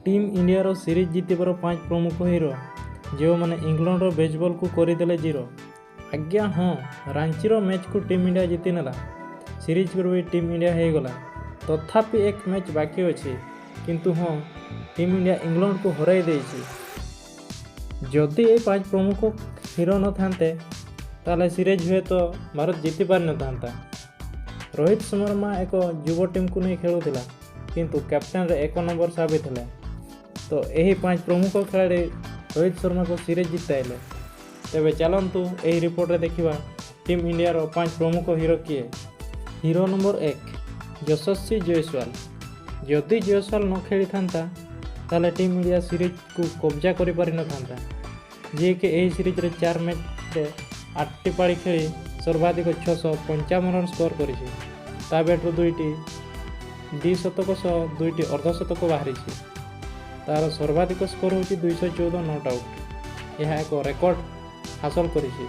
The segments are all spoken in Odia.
ଟିମ୍ ଇଣ୍ଡିଆର ସିରିଜ୍ ଜିତିବାର ପାଞ୍ଚ ପ୍ରମୁଖ ହିରୋ, ଯେଉଁମାନେ ଇଂଲଣ୍ଡର ବେଜବଲ୍କୁ କରିଦେଲେ ଜିରୋ। ଆଜ୍ଞା ହଁ, ରାଞ୍ଚିର ମ୍ୟାଚ୍କୁ ଟିମ୍ ଇଣ୍ଡିଆ ଜିତିନେଲା। ସିରିଜ୍ରୁ ବି ଟିମ୍ ଇଣ୍ଡିଆ ହେଇଗଲା। ତଥାପି ଏକ ମ୍ୟାଚ୍ ବାକି ଅଛି, କିନ୍ତୁ ହଁ, ଟିମ୍ ଇଣ୍ଡିଆ ଇଂଲଣ୍ଡକୁ ହରାଇ ଦେଇଛି। ଯଦି ଏଇ ପାଞ୍ଚ ପ୍ରମୁଖ ହିରୋ ନଥାନ୍ତେ, ତାହେଲେ ସିରିଜ୍ ହୁଏତ ଭାରତ ଜିତି ପାରିନଥାନ୍ତା। ରୋହିତ ଶର୍ମା ଏକ ଯୁବ ଟିମ୍କୁ ନେଇ ଖେଳୁଥିଲା, କିନ୍ତୁ କ୍ୟାପ୍ଟେନରେ ଏକ ନମ୍ବର ସାବିତ ହେଲେ। ତ ଏହି ପାଞ୍ଚ ପ୍ରମୁଖ ଖେଳାଳି ରୋହିତ ଶର୍ମାକୁ ସିରିଜ୍ ଜିତାଇଲେ। ତେବେ ଚାଲନ୍ତୁ, ଏହି ରିପୋର୍ଟରେ ଦେଖିବା ଟିମ୍ ଇଣ୍ଡିଆର ପାଞ୍ଚ ପ୍ରମୁଖ ହିରୋ କିଏ। ହିରୋ ନମ୍ବର 1, ଯଶସ୍ୱୀ ଜୟସ୍ୱାଲ। ଯଦି ଜୟସ୍ୱାଲ ନ ଖେଳିଥାନ୍ତା, ତାହେଲେ ଟିମ୍ ଇଣ୍ଡିଆ ସିରିଜ୍କୁ କବ୍ଜା କରିପାରିନଥାନ୍ତା। ଯିଏକି ଏହି ସିରିଜ୍ରେ ଚାରି ମ୍ୟାଚ୍ରେ ଆଠଟି ପାଳି ଖେଳି ସର୍ବାଧିକ 655 ରନ୍ ସ୍କୋର କରିଛି। ତା ବ୍ୟାଟ୍ରୁ ଦୁଇଟି ଦ୍ୱିଶତକ ସହ ଦୁଇଟି ଅର୍ଦ୍ଧଶତକ ବାହାରିଛି। ତା'ର ସର୍ବାଧିକ ସ୍କୋର ହେଉଛି 214 not out. ଏହା ଏକ ରେକର୍ଡ ହାସଲ କରିଛି।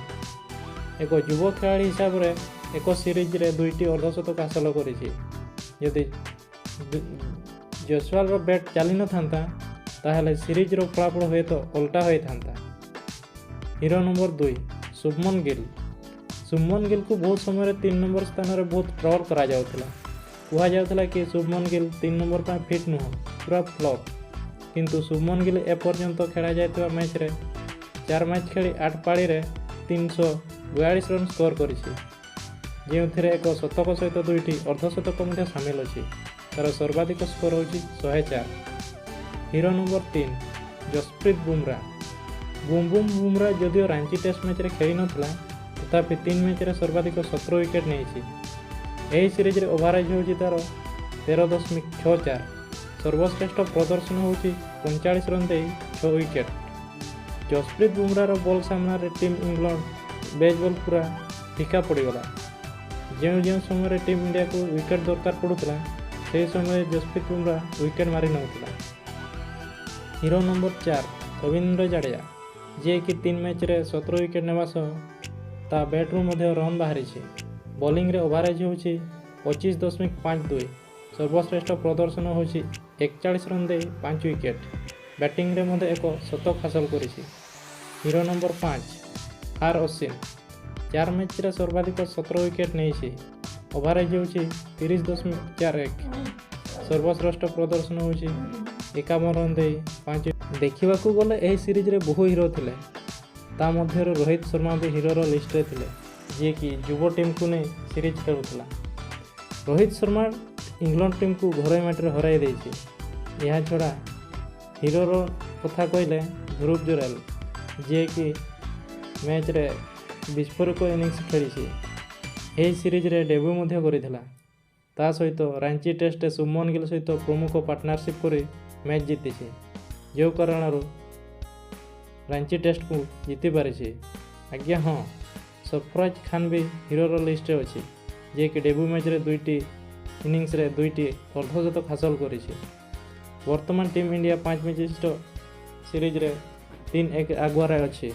ଏକ ଯୁବ ଖେଳାଳି ହିସାବରେ ଏକ ସିରିଜ୍ରେ ଦୁଇଟି ଅର୍ଦ୍ଧଶତକ ହାସଲ କରିଛି। ଯଦି ଜୟସ୍ୱାଲର ବ୍ୟାଟ୍ ଚାଲିନଥାନ୍ତା, ତାହେଲେ ସିରିଜ୍ର ଫଳାଫଳ ହୁଏତ ଓଲଟା ହୋଇଥାନ୍ତା। Hero number 2, Shubman Gill. ଶୁଭମନ ଗିଲ୍କୁ ବହୁତ ସମୟରେ 3 ନମ୍ବର ସ୍ଥାନରେ ବହୁତ ଟ୍ରଲ୍ କରାଯାଉଥିଲା। କୁହାଯାଉଥିଲା କି ଶୁଭମନ ଗିଲ୍ 3 ନମ୍ବର ପାଇଁ ଫିଟ୍ ନୁହଁ, ପୁରା ଫ୍ଲପ୍। କିନ୍ତୁ ଶୁଭମନ ଗିଲ୍ ଏପର୍ଯ୍ୟନ୍ତ ଖେଳାଯାଇଥିବା ମ୍ୟାଚ୍ରେ ଚାରି ମ୍ୟାଚ୍ ଖେଳି ଆଠ ପାଳିରେ 342 ରନ୍ ସ୍କୋର କରିଛି, ଯେଉଁଥିରେ ଏକ ଶତକ ସହିତ ଦୁଇଟି ଅର୍ଦ୍ଧଶତକ ମଧ୍ୟ ସାମିଲ ଅଛି। ତା'ର ସର୍ବାଧିକ ସ୍କୋର ହେଉଛି 104। Hero number 3, Jasprit Bumrah. Boom boom Bumrah ଯଦିଓ ରାଞ୍ଚି ଟେଷ୍ଟ ମ୍ୟାଚ୍ରେ ଖେଳିନଥିଲା, ତଥାପି ତିନି ମ୍ୟାଚ୍ରେ ସର୍ବାଧିକ 17 ୱିକେଟ୍ ନେଇଛି। ଏହି ସିରିଜ୍ରେ ଓଭାରେଜ୍ ହେଉଛି ତା'ର 13.64। ସର୍ବଶ୍ରେଷ୍ଠ ପ୍ରଦର୍ଶନ ହେଉଛି 45 ରନ୍ ଦେଇ 6 ୱିକେଟ୍। ଜସପ୍ରୀତ ବୁମରାର ବଲ୍ ସାମ୍ନାରେ ଟିମ୍ ଇଂଲଣ୍ଡ ବେଜବଲ୍ ପୁରା ଫିକା ପଡ଼ିଗଲା। ଯେଉଁ ଯେଉଁ ସମୟରେ ଟିମ୍ ଇଣ୍ଡିଆକୁ ୱିକେଟ୍ ଦରକାର ପଡ଼ୁଥିଲା, ସେହି ସମୟରେ ଜସପ୍ରୀତ ବୁମରା ୱିକେଟ୍ ମାରି ନେଉଥିଲା। ହିରୋ ନମ୍ବର 4, ରବୀନ୍ଦ୍ର ଜାଡ଼େଜା, ଯିଏକି ତିନି ମ୍ୟାଚ୍ରେ 17 ୱିକେଟ୍ ନେବା ସହ ତା ବ୍ୟାଟ୍ରୁ ମଧ୍ୟ ରନ୍ ବାହାରିଛି। ବୋଲିଂରେ ଓଭାରେଜ୍ ହେଉଛି 25.52। ସର୍ବଶ୍ରେଷ୍ଠ ପ୍ରଦର୍ଶନ ହେଉଛି 41 ରନ୍ ଦେଇ 5 ୱିକେଟ୍। ବ୍ୟାଟିଂରେ ମଧ୍ୟ ଏକ ଶତକ ହାସଲ କରିଛି। ହିରୋ ନମ୍ବର 5, ଆର୍ ଅଶ୍ୱିନ। ଚାରି ମ୍ୟାଚ୍ରେ ସର୍ବାଧିକ 17 ୱିକେଟ୍ ନେଇଛି। ଓଭାରେଜ୍ ହେଉଛି 30.41। ସର୍ବଶ୍ରେଷ୍ଠ ପ୍ରଦର୍ଶନ ହେଉଛି 51 ରନ୍ ଦେଇ ପାଞ୍ଚ। ଦେଖିବାକୁ ଗଲେ ଏହି ସିରିଜ୍ରେ ବହୁ ହିରୋ ଥିଲେ। ତା ମଧ୍ୟରୁ ରୋହିତ ଶର୍ମା ବି ହିରୋର ଲିଷ୍ଟରେ ଥିଲେ, ଯିଏକି ଯୁବ ଟିମ୍କୁ ନେଇ ସିରିଜ୍ ଖେଳୁଥିଲା। ରୋହିତ ଶର୍ମା ଇଂଲଣ୍ଡ ଟିମ୍କୁ ଘରୋଇ ମାଟିରେ ହରାଇ ଦେଇଛି। ଏହା ଛଡ଼ା ହିରୋର କଥା କହିଲେ ଧ୍ରୁବ ଜୁରେଲ, ଯିଏକି ମ୍ୟାଚ୍ରେ ବିସ୍ଫୋରକ ଇନିଂସ ଖେଳିଛି। ଏହି ସିରିଜ୍ରେ ଡେବ୍ୟୁ ମଧ୍ୟ କରିଥିଲା। ତା ସହିତ ରାଞ୍ଚି ଟେଷ୍ଟରେ ଶୁଭମନ ଗିଲ୍ ସହିତ ପ୍ରମୁଖ ପାର୍ଟନରସିପ୍ କରି ମ୍ୟାଚ୍ ଜିତିଛି, ଯେଉଁ କାରଣରୁ ରାଞ୍ଚି ଟେଷ୍ଟକୁ ଜିତିପାରିଛି। ଆଜ୍ଞା ହଁ, ସରଫରାଜ ଖାନ ବି ହିରୋର ଲିଷ୍ଟରେ ଅଛି, ଯିଏକି ଡେବ୍ୟୁ ମ୍ୟାଚ୍ରେ ଦୁଇଟି ଇନିଂସରେ ଦୁଇଟି ଅର୍ଦ୍ଧଶତକ ହାସଲ କରିଛି। ବର୍ତ୍ତମାନ ଟିମ୍ ଇଣ୍ଡିଆ ପାଞ୍ଚ ମ୍ୟାଚ୍ ବିଶିଷ୍ଟ ସିରିଜ୍ରେ 3-1 ଆଗୁଆରେ ଅଛି।